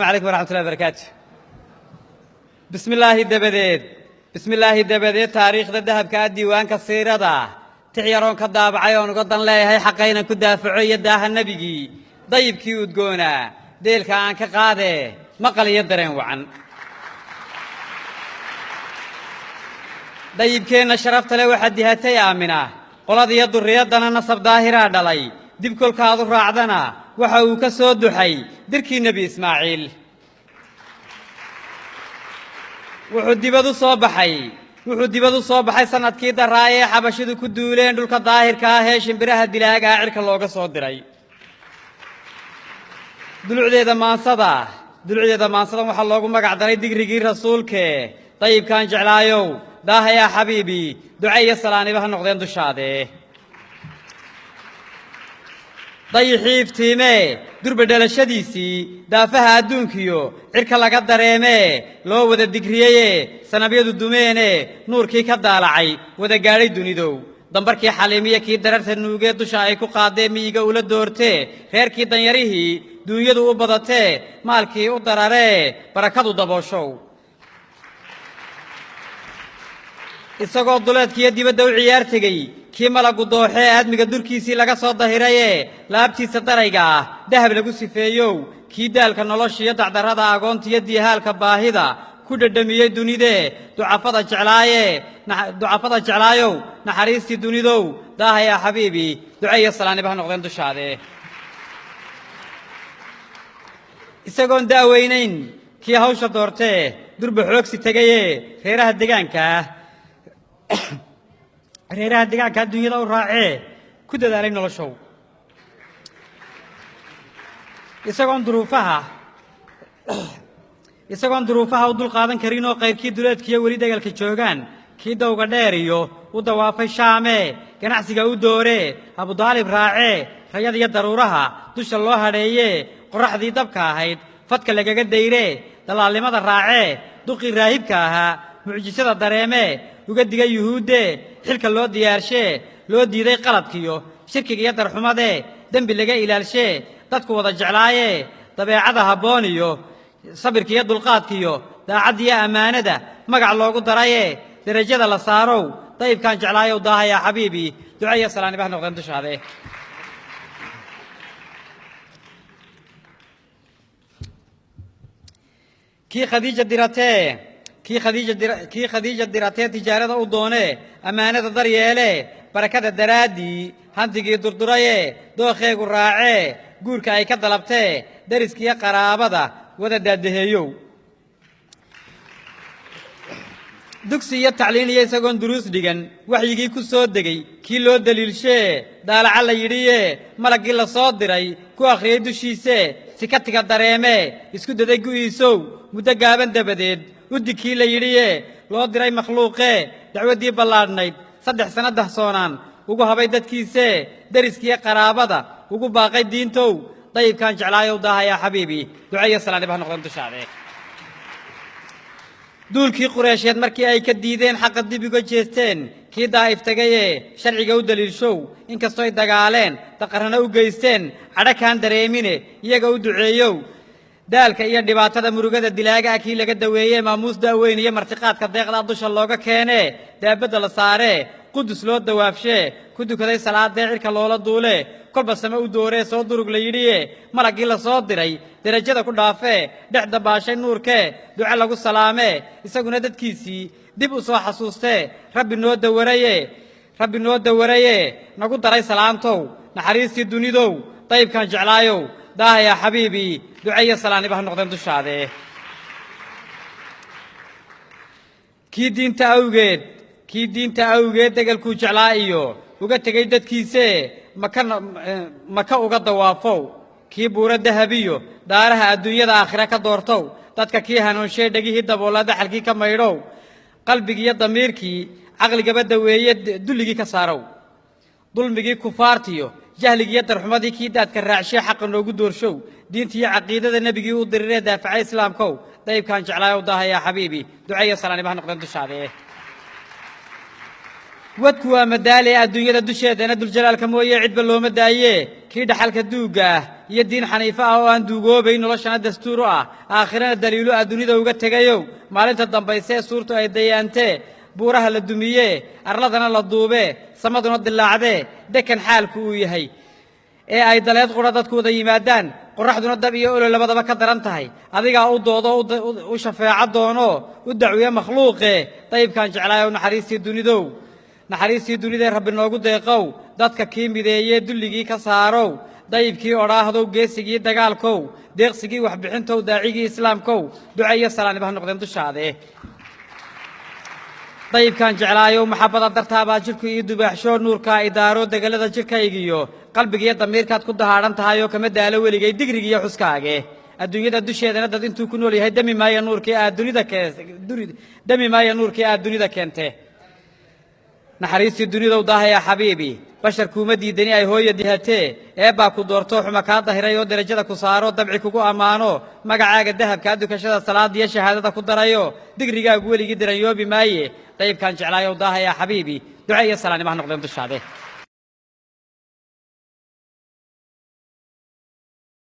Calaykum waraxmatullahi barakaatu. Bismillaahi dabadeed, bismillaahi dabadeed, taariikhda dahabka ah, diiwaanka siirada, tix yaroon ka daabacay oon uga dan leeyahay xaqaynan ku daafaco iyo daaha nebigii dayibkii udgoonaa, deelka aan ka qaadee maqal iyo dareen wacan. Dayibkeenna sharafta leh waxaa dihatay Aamina, qoladiyo durriyaddana nasab daahiraa dhalay. Dib kolkaadu raacdana waxa uu ka soo duxay dirkii Nebi Ismaaciil. Wuxuu dibad u soo baxay, wuxuu dibad u soo baxay sanadkii daraaye ee xabashidu ku duuleen dhulka daahirka ah ee shimbiraha dilaaga ah cirka looga soo diray. Dulucdeeda maansada, dulucdeeda maansadan waxaa loogu magac daray digrigii rasuulke. Dayibkaan jeclaayow, daahayaa xabiibi, duca iyo salaaniba ha noqdeen dushaade. Dayixii iftiimee durba dhalashadiisii daafaha adduunkiyo cirka laga dareemee loo wada digriyeye sanabyadu dumeene nuurkii ka daalacay wada gaadhay dunidow. Dambarkii Xaliimiya kii dararta nuugee dusha ay ku qaadee miyiga ula doortee, reerkii danyarihii duunyadu u badatee maalkii u dararee barakadu dabooshow. Isagoo duleedkiiyo dibadda u ciyaar tegey kii malagu dooxee aadmiga durkiisii laga soo dahiraye laabtiisa darayga ah dahab lagu sifeeyow, kii daalka noloshiiyo dacdarrada agoontiiyo diihaalka baahida ku dhadhamiyey dunidee ducafada jeclaaye, ducafada jeclaayow, naxariistii dunidow, daahayaa xabiibi, duce iyo salaaniba ha noqdeen dushaade. Isagoon daaweynayn kii hawsha doortee durba xoogsi tegaye reeraha degaankaa, reeraha degaanka adduunyada u raacee ku dadaalay noloshow. Isagoon duruufaha, isagoon duruufaha u dul qaadan karin oo qayrkii duleedkiiyo weli degalka joogaan, kii dawga dheer iyo u dawaafay Shaamee ganacsiga u dooree Abudaalib raacee rayada iyo daruuraha dusha loo hadheeyee qorraxdii dabka ahayd fadka lagaga dayree dalaalnimada raacee duqii raahibka ahaa mucjisada dareemee uga digay Yuhuuddee xilka loo diyaarshee loo diiday qaladkiyo shirkiga iyo darxumadee dembi laga ilaalshee dadku wada jeclaayee dabeecada habboon iyo sabirka iyo dulqaadkiyo daacaddiyo ammaanada magac loogu darayee derajada la saarow. Dayibkaan jeclaayow, daahayaa xabiibi, duco iyo salaaniba ha noqdeen dushaade. Kii Khadiija diratee, kii Khadiija dir, kii Khadiija diratee tijaarada u doonee ammaanada daryeelee barakada daraaddii hantigii durdurayee dookheegu raacee guurka ay ka dalabtee dariskiyo qaraabada wada daadaheeyow. Dugsi iyo tacliin iyo isagoon duruus dhigan waxyigii ku soo degay kii loo daliilshee daalaca la yidhiye malaggii la soo diray ku akhriyey dushiisee sikatiga dareemee isku daday gu'iisow. Muddo gaaban dabadeed uddig kii la yidhiye loo diray makhluuqee dacwaddii ballaadhnayd 3 sanno dahsoonaan ugu habay dadkiisee deriskiiyo qaraabada ugu baaqay diintow. Dayibkaan jeclaayow, daahayaa xabiibi, duco iyo salaaniba ha noqdeen dushaade. Duulkii Qureysheed markii ay ka diideen xaqa dib uga jeesteen kii Daa'if tegayee sharciga u daliilshow. Inkastooy dagaaleen daqarrana u geysteen cadho kaan dareemine iyaga u duceeyow. Daalka iyo dhibaatada murugada dilaaga ah kii laga daweeyee maamuus da'weyn iyo martiqaadka deeqdaa dusha looga keenee daabadda la saaree Qudus loo dawaafshee ku dukaday salaadee cirka loola duulee kolba same u dooree soo durug la yidhiye malaggii la soo diray derajada ku dhaafee dhex dabaashay nuurkee duco lagu salaamee isaguna dadkiisii dib u soo xasuustee Rabbi noo dawaraye, Rabbi noo dawaraye nagu daray salaantow. Naxariistii dunidow, dayibkaan jeclaayow, daahayaa xabiibi, duco iyo salaaniba ha noqdeen dushaade. Kii diinta awgeed, kii diinta awgeed degalkuu jeclaa iyo uga tegey dadkiisee maka, Maka uga dawaafow. Kii buuro dahabiyo daaraha adduunyada aakhira ka doortow. Dadka kii hanuunshee dhegihii daboola daxalkii ka maydhow. Qalbigiiyo damiirkii caqligaba daweeye dulligii ka saarow. Dulmigii kufaartiyo jahligiiyo darxumadii kii daadka raacshee xaqa noogu doorshow. Diinta iyo caqiidada nebigii u diriree daafacay islaamkow. Dayibkaan jeclaayow, daahayaa xabiibi, duco iyo salaaniba ha noqdeen dushaade. Wadku waa madaale adduunyada dusheedana duljalaalka mooye cidba looma daayee. Kii dhaxalka duugga ah Iyo diin xaniifo ah oo aan duugoobayn, noloshana dastuur u ah, aakhirana daliilo ah dunida uga tegayow, maalinta dambayse ee suurtu ay dayaantee, buuraha la dumiyee, arladana la duubee, samaduna dilaacdee, dekan xaalku uu yahay ee ay daleed qura dadku wada yimaadaan, qorraxduna dab iyo olol labadaba ka daran tahay, adigaa u doodo, u shafeeco doonoo u dacwiye makhluuqe. Dayibkaan jeclaayow, naxariistii dunidow, naxariistii dunidee Rabbi noogu deeqow, dadka kii mideeyee dulligii ka saarow, dayibkii odhaahdow, geesigii dagaalkow, deeqsigii waxbixintow, daacigii islaamkow, duca iyo salaaniba ha noqdeen dushaadee. Dayibkaan jeclaayow, maxabbada dartaabaa jidhku ii dubaaxsho, nuurkaa idaaro degelada jidhkaygiyo qalbigiiyo damiirkaad ku dahaadhan tahayoo kama daalo weligay digrigiiyo xuskaage. Adduunyada dusheedana dad intuu ku nool yahay demi maaya nuurkii aad dunida demi maaya nuurkii aad dunida keente. Naxariistii dunidow, daahaya xabiibi, bashar kuuma diidani ay hooya dihatee, eebbaa ku doortoo xuma kaa dahiray oo derajada ku saaro, dabci kugu ammaano, magacaaga dahabkaa dukashada salaada iyo shahaadada ku darayo, digrigaagu weligii diranyoobi maaye. Dayibkaan jeclaayow, daahaya xabiibi, duca iyo salaanimo ha noqdeen dushaade.